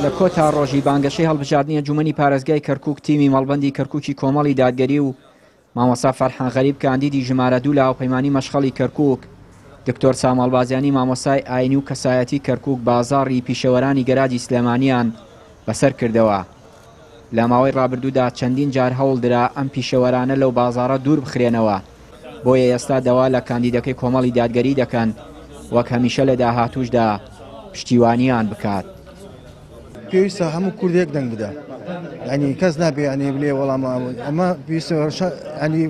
لە کۆتا ڕۆژی بانگەشەی هەڵبژاردنی ئەنجومەنی پارێزگای کەرکوک تیمی مەڵبەندی کەرکوکی کۆمەڵی دادگەری و مامۆستا فەرحان غەریب کاندیدی ژمارە دوو لە هاوپەیمانی مەشخەڵی کەرکوک دکتۆر ساماڵ بازیانی مامۆستای ئاینی و کەسایەتی کەرکوک بازاڕی پیشەوەرانی گەراجی سلێمانیان بەسەر کردەوە. لە ماوەی ڕابردوودا چەندین جار هەوڵدرا ئەم پیشەوەرانە لەو بازاڕە دوور بخرێنەوە، بۆیە ئێستا داوا لە کاندیدەکەی کۆمەڵی دادگەری دەکەن وەک هەمیشە لە داهاتووشدا پشتیوانیان بکات. پێویستە هەموو کوردێک دەنگ بدا ینی کەس نابێ ینی بلێ وەڵام ئەمە پێویستە ینی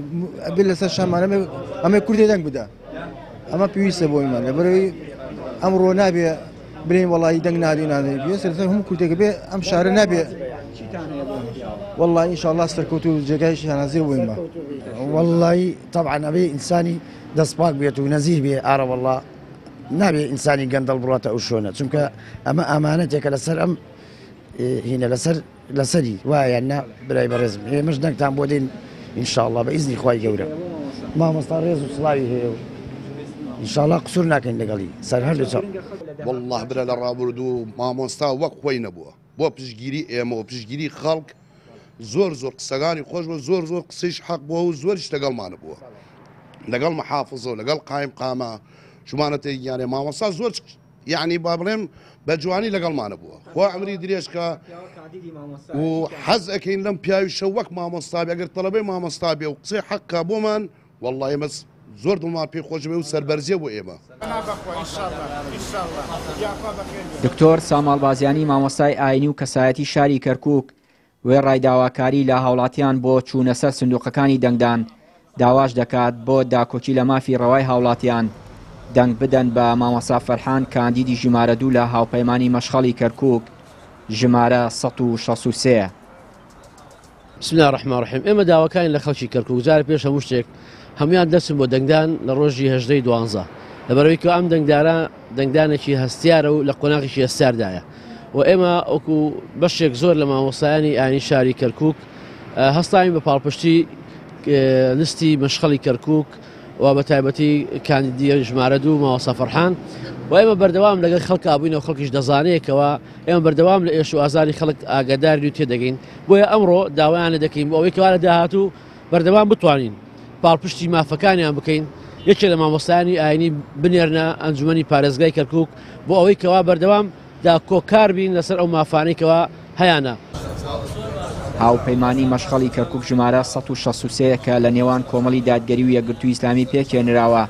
ئەبێ لەسەر شانمانە ئەمە کوردێ دەنگ بدا ئەمە پێویستە بۆ ئیمان لەبەرەوەی ئەمڕۆ نابێ بلێن وەڵی دەنگ نادی نادەی پێویستە لەسەر هەموو کوردێک بێ ئەم شارە نابێ والله إن شاء الله سەرکەوتو جێگای شانازی بۆ ئێمە والله طبعا ئەبێ ئینسانی دەست پاک بێت و نەزیه بێ ئارە والله نابێ ئینسانی گەندەڵ بڕاتە ئەو شوێنە چونکە ئەمە ئامانەتێکە لەسەر ئەم هینە لەسەر لەسەری وایە یان نا برای بەڕێزم ئێمەش دەنگتان بۆ دێن ئینشاءاللە بە ئیزنی خوای گەورە مامۆستا ڕێز و سڵاوی هەیە و ئینشاءاللە قسوور ناکەین لەگەڵی سەر هەردوو چاو. واللە برا لە ڕابوردوو مامۆستا وەک خۆی نەبووە بۆ پشتگیری ئێمە و پشتگیری خەڵک زۆر زۆر قسەکانی خۆش بووە زۆر زۆر قسەیش حەق بووە و زۆریش لەگەڵمانە بووە لەگەڵ محافزە و لەگەڵ قایم قامە شمانەتە یانێ مامۆستا زۆر یعنی با بڵێم بە جوانی لەگەڵمانە بووە خوا عمری درێژ کە و حەز ئەەکەین لەم پیاویشە وەک مامۆستا بێ ئەگەر تەڵەبەی مامۆستا بێ و قسەی حەق کا بۆمان والله ئێمە زۆر دڵمان پێ خۆش بێ و سەربەرزیە بۆ ئێمە. دکتۆر ساماڵ بازیانی مامۆستای ئاینی و کەسایەتی شاری کەرکوک وێڕای داواکاری لە هاوڵاتیان بۆ چوونە سەر سندوقەکانی دەنگدان، داواش دەکات بۆ داکۆکی لە مافی ڕەوای هاوڵاتیان دەنگ بدەن بە مامۆستا فەرحان کاندیدی ژمارە دوو لە هاوپەیمانی مەشخەڵی کەرکوک ژمارە 163. بسم اللە الرحمن الرحیم ئێمە داواکارین لە خەڵکی کەرکوک جارێ پێش هەموو شتێک هەموویان دەچن بۆ دەنگدان لە ڕۆژی هەژدەی دوانزە لەبەرەوەی کە ئەم دەنگدارە دەنگدانێکی هەستیارە و لە قۆناغێکی هەستیاردایە و ئێمە وەکو بەشێک زۆر لە مامۆستایانی ئاینی شاری کەرکوک هەستاین بە پاڵپشتی لیستی مەشخەڵی کەرکوک و بە تایبەتی کاندیدی ژمارە دوو مامۆستا فەرحان و ئێمە بەردەوام لەگەڵ خەڵکا بووین و خەڵکیش دەزانێت کەوا ئێمە بەردەوام لە ئێش و ئازاری خەڵک ئاگادارین و تێدەگەین بۆیە ئەمڕۆ داوایان لێ دەکەین بۆ ئەوەی کەوا لە داهاتوو بەردەوام بتوانین پاڵپشتی مافەکانیان بکەین یەکێ لە مامۆستایانی ئاینی بنێرنە ئەنجومەنی پارێزگای کەرکوک بۆ ئەوەی کەوا بەردەوام داکۆکار بین لەسەر ئەو مافانەی کەوا هەیانە. هاوپەیمانی مەشخەڵی کەرکوک ژمارە 163 کە لە نێوان کۆمەڵی دادگەری و یەکگرتووی ئیسلامی پێکهێنراوە،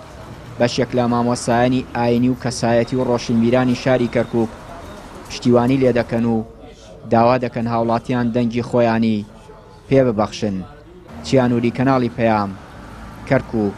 بەشێک لە مامۆستایانی ئاینی و کەسایەتی و ڕۆشنبیرانی شاری کەرکوک پشتیوانی لێدەکەن و داوا دەکەن هاوڵاتیان دەنگی خۆیانی پێ ببەخشن. چیانوری کەناڵی پەیام، کەرکوک.